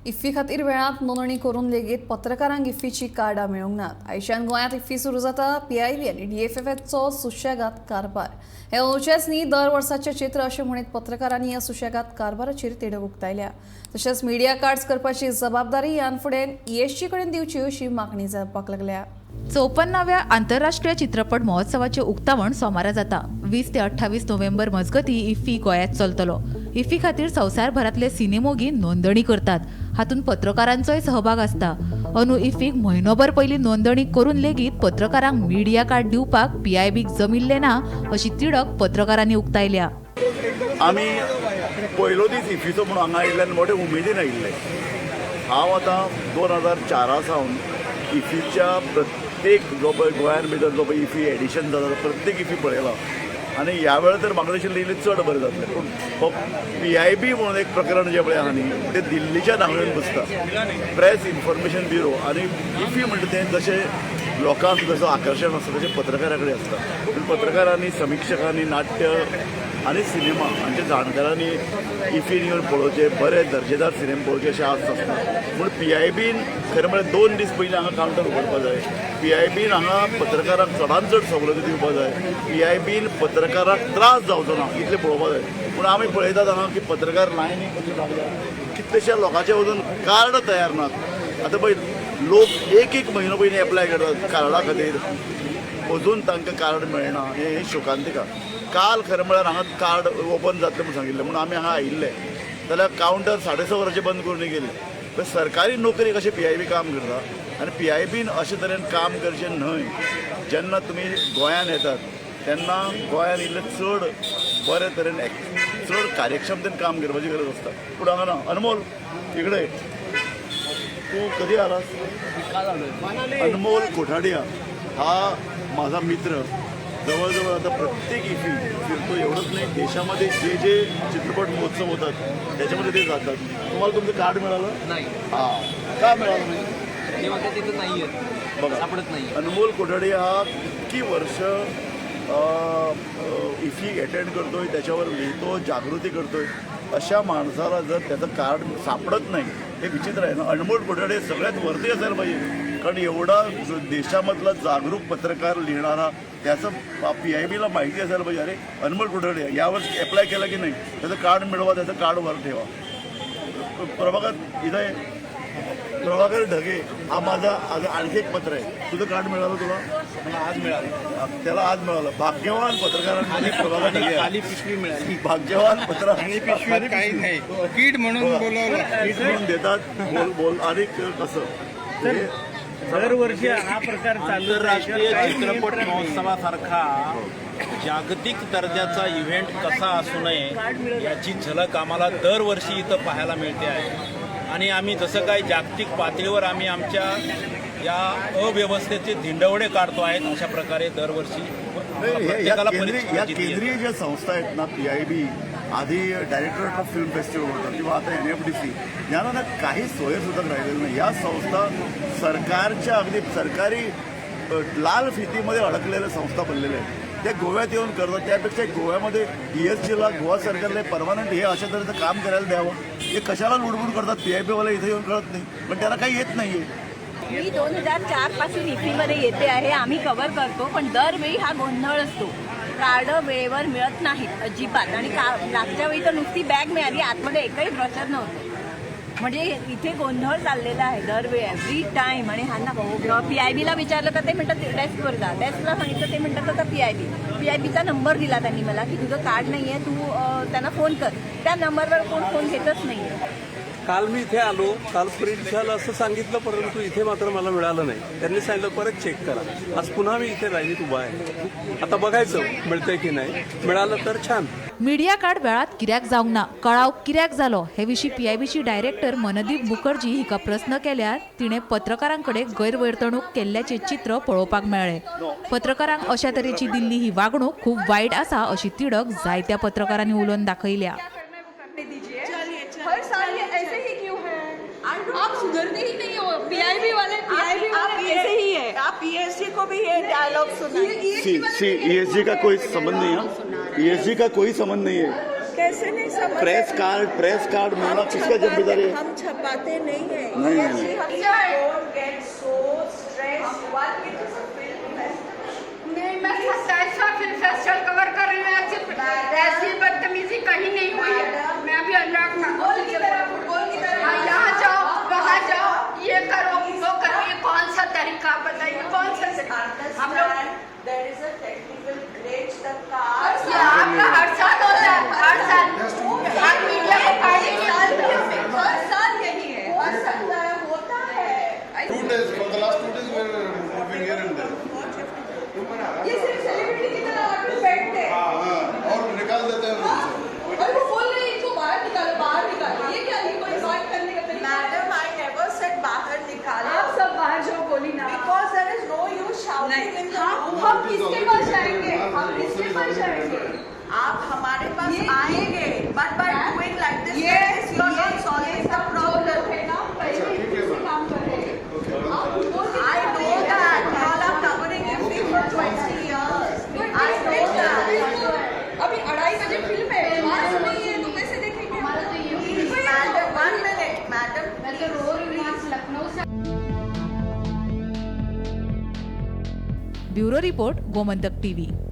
IFFI खातीर वेळांत नोंदणी करून लेगीत पत्रकारांक इफ्फीची कार्डां मेळूंक नात. आयच्यान गोंयांत इफ्फी सुरू जाता. पीआयबी आनी डीएफएफएचो सुशेगाद कारभार हे अंदूचेंच न्ही, दर वर्साचें चित्र अशें म्हणीत पत्रकारांनी ह्या सुशेगाद कारभाराचेर तिडक उक्तायल्या. तशेंच मिडिया कार्ड्स करपाची जबाबदारी ह्यान फुडें ईएसजी कडेन दिवची अशी मागणी जावपाक लागल्या. 54व्या आंतरराष्ट्रीय चित्रपट महोत्सवाचे उक्तावण सोमारा जाता. 20 ते 28 नोव्हेंबर मजगती इफ्फी गोंयांत चलतलो. इफ्फी खातीर संवसारभरांतले सिनेमोगी नोंदणी करतात. हातूंत पत्रकारांचोय सहभाग आसता. अंदू इफ्फीक म्हयनोभर पयलीं नोंदणी करून लेगीत पत्रकारांक मिडिया कार्ड दिवपाक पीआयबीक जमिल्लें ना अशी तिडक पत्रकारांनी उक्तायल्या. आमी पयलो दीस इफ्फीचो म्हणून हांगा आयिल्ल्यान मोठे उमेदीन आयिल्ले. हांव आतां 2004 सावन इफ्फीच्या प्रत्येक जो पळय गोंयान भितर जो पळय इफ्फी एडिशन जाता, प्रत्येक इफ्फी पळयला आनी ह्या वेळार तर म्हाका दिशिल्लें इल्लें चड बरें जातलें. पूण हो पीआयबी म्हणून एक प्रकरण जें पळय आहा न्ही, तें दिल्लीच्या नांगळेन बसता, प्रेस इन्फॉर्मेशन ब्युरो. आनी इफ्फी म्हणटा तें जशें लोकांक जसो आकर्शण आसता तशें पत्रकारा कडेन आसता. पूण पत्रकारांनी, समिक्षकांनी, नाट्य आनी सिनेमा हांच्या जाणकारांनी इफ्फीन येवन पळोवचे, बरे दर्जेदार सिनेमा पळोवचे अशें आस्त आसता. पूण पीआयबीन खरें म्हळ्यार 2 दीस पयलीं हांगा कावंटर उगडपा जाय. पीआयबीन हांगा पत्रकारांक चडान चड सवलती दिवपा जाय. पीआयबीन पत्रकारांक त्रास जावचो ना इतलें पळोवपा जाय. पूण आमी पळयतात हांगा की पत्रकार लायनीक कशे लागल्या, कितलेश्या लोकांचे अजून कार्ड तयार नात. आतां पळय, लोक एक एक म्हयनो पयलीं एप्लाय करतात कार्डा खातीर, अजून तांकां कार्ड मेळना. हें शोकांतिका. काल खरें म्हळ्यार हांगा कार्ड ओपन जातलें म्हूण सांगिल्लें, म्हणून आमी हांगा आयिल्ले जाल्यार कावंटर 6:30 वरांचेर बंद करून गेले. पण सरकारी नोकरी कशें पीआयबी काम करता आनी पीआयबीन अशे तरेन काम करचें न्हय. जेन्ना तुमी गोंयान येतात तेन्ना गोंयान इल्लें चड बरे तरेन, चड कार्यक्षमतेन काम करपाची गरज आसता, पूण हांगा ना. अनमोल, इकडे तू कधी आलास? अनमोल कोठाडिया हा माझा मित्र जवळजवळ आता प्रत्येक इफी फिरतो. एवढंच नाही, देशामध्ये जे जे चित्रपट महोत्सव होतात त्याच्यामध्ये ते जातात. तुम्हाला तुमचं कार्ड मिळालं? नाही. हां, का मिळालं नाही? तेव्हा ते तिथं नाही आहेत. बघा. सापडत नाही. अनमोल कोठाडे हा इतकी वर्ष इफी अटेंड करतोय, त्याच्यावर लिहितो, जागृती करतोय. अशा माणसाला जर त्याचं कार्ड सापडत नाही, हे विचित्र आहे ना? अनमोल कोठाडे सगळ्यात वरती असायला पाहिजे, कारण एवढा जो देशामधला जागरूक पत्रकार, लिहिणारा, त्याचं पीआयबीला माहिती असायला पाहिजे. अरे, अनमोल कोठाडे यावर अप्लाय केलं की नाही, त्याचं कार्ड मिळवा, त्याचं कार्ड वर ठेवा. प्रभाकर इथं आहे. प्रभाकर ढगे हा माझा आज आणखी एक पत्र आहे. तुझं कार्ड मिळालं तुला? मला आज मिळालं. त्याला आज मिळालं. भाग्यवान पत्रकारांमध्ये प्रभाकर ढगे आहे. खाली पिशवी मिळाली. भाग्यवान पत्र आणि पिशवीत काही नाही, किट म्हणून बोलवलं. किट म्हणून देतात. बोल बोल. आणि कसं हे दरवर्षी हा प्रकार चालू. आंतरराष्ट्रीय चित्रपट महोत्सवासारखा जागतिक दर्जाचा इव्हेंट कसा असू नये याची झलक आम्हाला दरवर्षी इथं पाहायला मिळते आहे. आणि आम्ही जसं काही जागतिक पातळीवर आम्ही आमच्या या अव्यवस्थेचे धिंडवडे काढतो आहेत, अशा प्रकारे दरवर्षी नाही, या प्रत्येकाला केंद्रीय या परिस्थिती येते. केंद्रीय ज्या संस्था आहेत ना, पीआयबी, आधी डायरेक्टरेट ऑफ फिल्म फेस्टिवल होतं किंवा आता एनएफडीसी, यांना ना काही सोयसुद्धा राहिलेलं नाही. या संस्था सरकारच्या अगदी सरकारी लाल फितीमध्ये अडकलेल्या संस्था बनलेल्या आहेत. त्या गोव्यात येऊन करतात. त्यापेक्षा गोव्यामध्ये ईएसजीला, गोवा सरकारला परमनंट हे अशा तऱ्हेचं काम करायला द्यावं. हे कशाला लुडबुड करतात पीआयबीवाला इथे येऊन कळत नाही, पण त्याला काही येत नाही आहे. मी 2004 पासून इफीमध्ये येते आहे. आम्ही कव्हर करतो, पण दरवेळी हा गोंधळ असतो. कार्ड वेळेवर मिळत नाहीत अजिबात. आणि का मागच्या वेळी तर नुसती बॅग मिळाली, आतमध्ये एकही ब्रोशर नव्हतं. म्हणजे इथे गोंधळ चाललेला आहे दरवेळी, एव्हरी टाइम. आणि ह्यांना पीआयबीला विचारलं तर ते म्हणतात डेस्कवर जा. डेस्कला सांगितलं, ते म्हणतात आता पीआयबी. पीआयबीचा नंबर दिला त्यांनी मला की तुझं कार्ड नाही आहे, तू त्यांना फोन कर. त्या नंबरवर कोण फोन घेतच नाही आहे. काल मी इथे आलो, काल प्रिंट झालं असं सांगितलं, परंतु इथे मात्र मला मिळालं नाही. त्यांनी सांगितलं परत चेक करा. आज पुन्हा मी इथे लाईनीत उभा आहे. आता बघायचं मिळतंय की नाही. मिळालं तर छान. मिडिया कार्ड वेळात कित्याक जावंक ना, कळाव कित्याक जालो हे विशीं पीआयबीची डायरेक्टर मनदीप मुखर्जी हिका प्रस्न केल्यार तिणें पत्रकारांकडेन गैरवर्तणूक केल्ल्याचें चित्र पळोवपाक मेळ्ळें. पत्रकारांक अशा तरेची दिल्ली ही वागणूक खूब वायट आसा अशी तिडक जायत्या पत्रकारांनी उलोवन दाखयल्या. हर साल ये ऐसे ही क्यों है? आप सुधरते ही नहीं हो पीआईबी वाले. पीआईबी वाले ऐसे ही है. आप पीएसजी को भी ये डायलॉग सुना. सी सी ईएसजी का कोई संबंध नहीं है. ईएसजी का कोई संबंध नहीं है. कैसे नहीं समझ प्रेस कार्ड, प्रेस कार्ड मिलना हम किसका जिम्मेदारी है? हम छपाते नहीं है। नहीं, नहीं। Don't get so stressed. One, it is a film festival. नहीं, मैं 27वां फिल्म फेस्टिवल कवर कर रही हूँ। ऐसी ऐसी बदतमीजी कहीं नहीं हुई है। मैं भी अनुराग ठाकुर की तरह, फुटबॉल की तरह। हाँ, यहाँ जाओ, वहाँ जाओ, ये करो, वो करो, ये कौन सा तरीका बताइए, कौन सा तरीका? हम लोग There is a technical glitch. The car. ये आपका हर साल होता है, हर साल आप मीडिया को पार्टी नहीं देते। हर साल यही है। हो सकता है, होता है। 2 days, for the last 2 days, we are moving here and there. ये सिर्फ सेलिब्रिटी की तरह ऑटो बैठते हैं। हाँ, और निकाल देते हैं रूम से। और वो बोल रहे हैं इनको बाहर निकालो, बाहर निकालो। ये क्या, ये कोई बात करने का तरीका है? मैडम, I never said बाहर निकालो। आप सब बाहर जाओ, बोली ना। Because there is no use shouting in the Hum room. हम किसके पास जाएंगे? हम किसके पास जाएंगे? आप हमारे पास ये- आएंगे, but by doing like this ये you are not solving the problem. है ना, पहले से काम कर रहे हैं। आप फुटबॉल की I know that you all are covering IFFI for 20 years. I know that. अभी 2:30 बजे फिल्म है, आज नहीं है तो कैसे देखेंगे? हमारा तो ये Madam, one minute, madam. मैं तो रो रही हूँ लखनऊ से। Bureau report, Gomantak TV.